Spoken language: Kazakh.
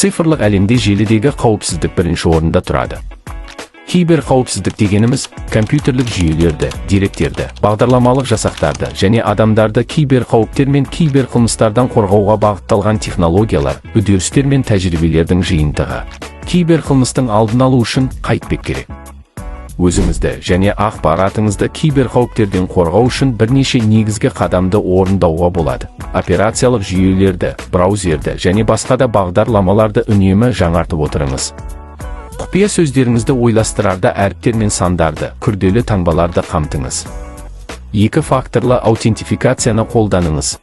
Цифрлық әлемде желідегі қауіпсіздік бірінші орында тұрады. Киберқауіпсіздік дегеніміз – компьютерлік жүйелерді, деректерді, бағдарламалық жасақтарды және адамдарды киберқауіптер мен киберқылмыстардан қорғауға бағытталған технологиялар, үдерістер мен тәжірибелердің жиынтығы. Киберқылмыстың алдын алу үшін қайтпек керек? Өзіңізді және ақпаратыңызды киберқауіптерден қорғау үшін бірнеше негізгі қадамды орындауға болады. Операциялық жүйелерді, браузерді және басқа да бағдарламаларды үнемі жаңартып отырыңыз. Құпия сөздеріңізді ойластырарда әріптер мен сандарды, күрделі таңбаларды қамтыңыз. Екі факторлы аутентификацияны қолданыңыз.